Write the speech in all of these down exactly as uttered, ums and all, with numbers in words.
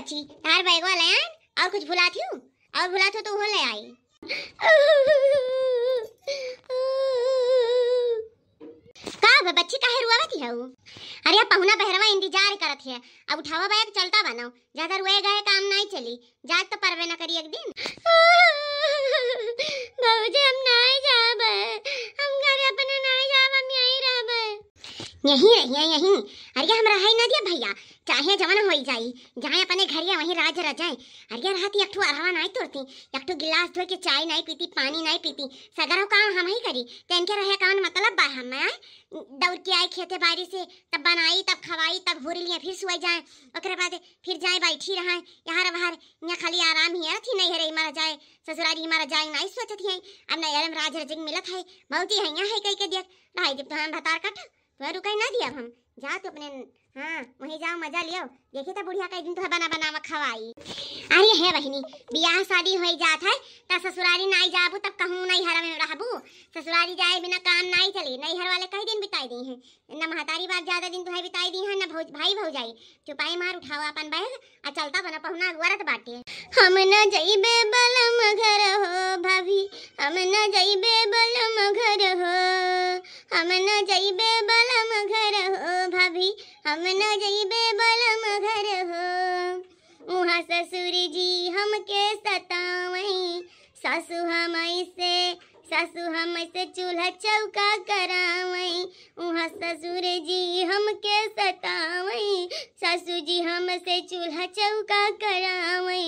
बच्ची, तार बैगवा ले आए, और कुछ भुलात हूँ? और भुलात हो तो वो ले आई। का बा बच्ची, काहे रुआवत हऊ? अरे पहुना बहरवा इंतजार करत है, अब उठावा बैग चलता बनाओ, ज्यादा रुए गए काम नाई चली, जात तो परवे न करी एक दिन। भौजी हम नाई जाबे, हम घर अपने नाई जाब, हम यहीं रहबे। यहीं रहिए यहीं। अरे हम रहाई ना दिया भैया, चाहे जवन होई जाई, जाए अपने घरिया वहीं राज रजाए। अरे रहती एक ठो अरहवा नाई तोड़ती, एक ठो गिलास धो के चाय नाई पीती, पानी नाई पीती, सगरो काम हम ही करी, तो इनके रहे कौन मतलब बा? हम आए दौड़ के आए खेते बारी से, तब बनाई, तब खवाई, तब हुर लिए, फिर सोई जाए, ओकरे बाद फिर जाए बैठी रहा यहाँ वहाँ। यहाँ खाली आराम ही थी, नैहरे ही मरा जाए, ससुरारी ही मरा जाए, नाई सोचत ही। अब नैहरे में राज रजग मिलत है, बहुत ही है यहाँ है कह के दिया। भाई जब तो हम भतार कट, तो रुकाई ना दिया हम, जा तू अपने, हाँ वहीं जाओ मजा लियो। देखी तो बुढ़िया कई दिन तो बना बना में खवाई। अरे है बहिनी, बियाह शादी होई जात है, त ससुरारी नाई जाबू तब कहूँ नैहर में रहबू। ससुरारी जाए बिना काम नाई चली, नैहर वाले कई दिन बिताई दी हैं। न महतारी बाप ज्यादा दिन तुहाई बिताई दी है, न भौज-, भाई भौजाई। चुपाई मार उठाओ अपन बैग, आ चलता बना पहुना अगुअरत बाटे। हम न जइबे बलम घर हो भाभी, हम न जइबे बलम घर हो, हम न जइबे बलम घर हो भाभी, हम न जइबे बलम घर हो। उहाँ ससुर जी हमके सतावई, सासु हमई से, सासु हमई से चूल्हा चौका करावई। उहाँ ससुर जी हमके सतावई, सासु जी हमसे चूल्हा चौका करावई।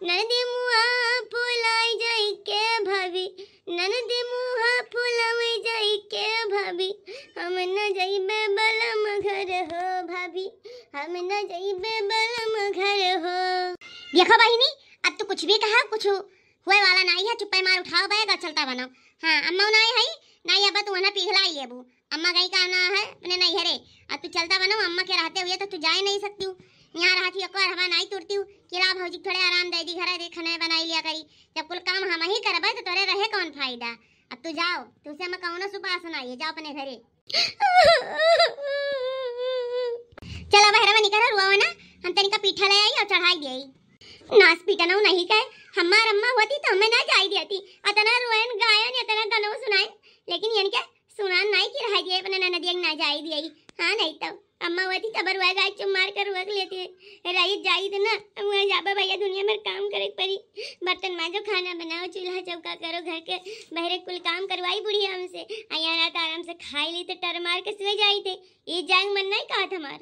ननदी मुआ फुलाई जाई के भाभी, ननदी मुहा फुलावे जाई के भाभी, हम न जइबे बलम घर हो भाभी, हम न जइबे बलम घर हो। देखो बहिनी, अब तो कुछ भी कहा, कुछ हुए वाला नाई है, चुप्पे मार उठाओ बैग और चलता बनो। हाँ, अम्मा नाई है, नाई अब तू ना पिघला ही लेबू। अम्मा गई का ना है अपने नैहरे, अब तू चलता बनो, अम्मा के रहते हुए तो तू जाए नहीं सकती हूँ। यहाँ रहती हो, को हवा नाई तुरती हूँ कि ला भौजी थोड़े आराम दे दी, घर दे खाना बनाई लिया करी। जब कुल काम हम ही करबे तो तोरे रहे कौन फायदा? अब तू जाओ, तुझसे हमें कौनो सुपास ना है, जाओ अपने घरे। चला बहरवा निकल रुआवा ना, हम तनिका पीठा ले आई और चढ़ाई दिए। नास पीटना नहीं कहे, हमार अम्मा होती तो हमें ना जाई देती। अतना रोएन गायन, अतना गनो सुनाएन, लेकिन इनके सुनान नाई कि रह दिए अपने ननदिया के ना जाई दिए। हाँ नहीं तो अम्मा वती तबर वह गाय चुम मार कर रोक लेती है। रही जाई तो ना, अब वह जाबा भैया दुनिया में काम करे के परी। बर्तन माजो, खाना बनाओ, चूल्हा चौका करो, घर के बहरे कुल काम करवाई बुढ़िया हमसे। आ यहाँ रात आराम से खाई ली तो टर मार के सो जाई थे। ये जाए मन नहीं कहत हमार।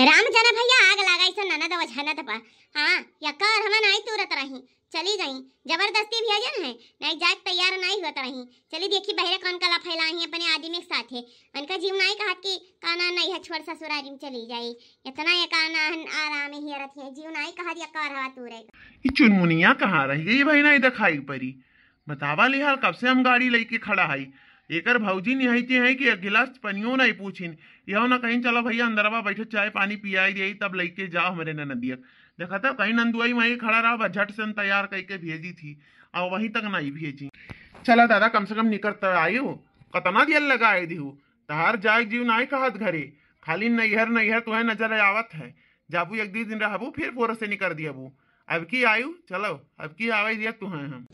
राम जाना भैया आग लगाई से ननद वझनत बा। हाँ, या कर हमें नाई तुरत रही। चली गई, जबरदस्ती भेजन है, नहीं जाए तैयार नहीं होत रही। चली देखी बहरे कौन कला फैलाई है अपने आदमी के साथे। उनका जीव नहीं कहत कि काना नहीं है, छोड़ ससुरारी में चली जाई। इतना ये काना हन आराम ही रहती है, जीव नहीं कहत या कर हवा तू रहेगा। ई चुनमुनिया कहाँ रह गई भाई, नहीं दिखाई परी। बतावा लिहाल, कब से हम गाड़ी लेके खड़ा हई। एकर भौजी निहाइते हैं कि एक गिलास पनियो नहीं पूछिन। यहो ना कहीं चलो भैया अंदरवा बैठो, चाय पानी पियाई दिए, तब लेके जाओ हमरे ननदिया। देखा था कहीं नंदुआई वहीं खड़ा रहा, बस झट से हम तैयार करके भेजी थी, और वहीं तक नहीं भेजी। चला दादा, कम से कम निकर तो आयो, कतना देर लगाए दिहू। तहार जाए जीव नाई कहत घरे, खाली नैहर नैहर तुहे नजर आवत है। जाबू एक दू दिन रहबू, फिर फोर से निकर दियबू। अब की आयु, चलो, अब की आवे दिया तुहे हम।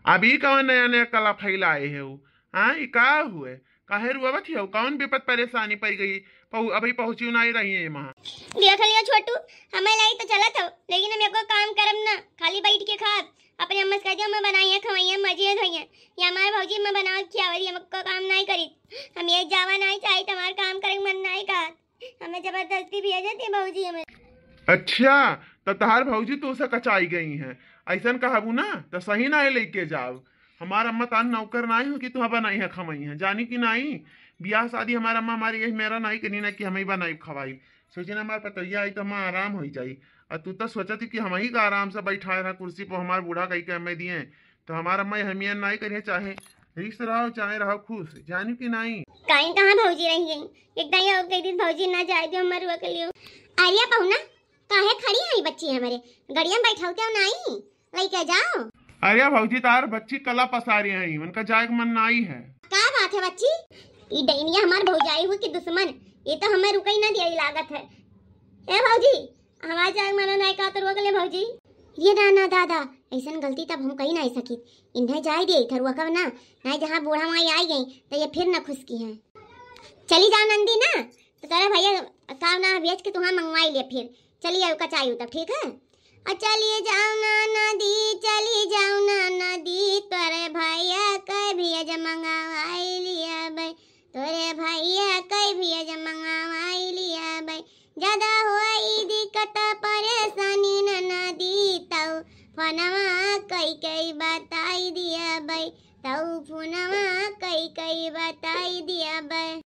अभी कौन नया नया कला फैलाए है वो? हाँ, ई का हुए? काहे रुआवत हियौ? कौन विपत परेशानी पड़ गई? पहु-, अभी पहुँची नहीं रही है वहाँ। देख लियो छोटू, हमें लाई तो चलत हो, लेकिन हम एको काम करब ना, खाली बैठ के खाब। अपने अम्मा से कह दियो, अम्मा बनाइए, खवाइए, मजे धोइए। ये हमारे भौजी अम्मा बनावत खियावत, हम एको काम नहीं करी। हम ये जावा नहीं चाहिए, तुम्हारे काम करे के मन नहीं कहत। हमें जबरदस्ती भेजे थे भौजी हमें। अच्छा, तो तहार भौजी तो उसे कचाई गई हैं। ऐसन कहबू ना, तो सही ना है लेके जाओ। हमार अम्मा तान नौकर नाई हो कि तुहा बनाई है खमई है, जानी कि नाई? बियाह शादी हमार अम्मा हमारी यही मेरा नाई करी ना कि हमें बनाई खवाई। सोचे ना हमार पतोहिया आई तो हमार आराम हो जाई। और तू तो सोचत ही कि हम ही का आराम से बैठा रहा कुर्सी पर, हमार बूढ़ा कही के हमें दिए। तो हमार अम्मा हमिया नाई करिए, चाहे रिस रहो, चाहे रहो खुश, जानी कि नाई? काई कहाँ भौजी रही गई? एक दाई और कह दी भौजी ना जाए दियो, मरुआ के लियो। आर्या पहुना, काहे खड़ी है बच्ची हमारे? गड़िया में बैठाओ क्या नाई? लेके जाओ। अरे भौजी, तार बच्ची कला पसारी है, उनका जाए के मन नाई है। का बात है बच्ची? ई डैनिया हमार भौजाई हुई कि दुश्मन? ये तो हमें रुकइ ना दिया लागत है। ए भौजी, हमार जाए माना नाय का तो रोक ले भौजी। ये ना ना दादा, ऐसन गलती तब हम कहीं नाय सकित। इन्हें जाए दिए थरुआ कब ना, नाय जहाँ बूढ़ा माई आई गई तो ये फिर ना खुश की हैं। चली जाओ नंदी ना, तो तेरे भैया का ना बेच के तुहाँ मंगवाई ले फिर। चली जाओ कचाई तब, ठीक है? और चली जाओ ना नदी, चली जाओ ना नदी, तोरे भैया के भेज मंगवाई लिया बे, तोरे भैया के भेज मंगवाई लिया बे। ज्यादा होई दिक्कत परेशानी न नदी, तौ फोनवा कई कई बताई दिया बे, तौ फोनवा कई कई बताई दिया बे।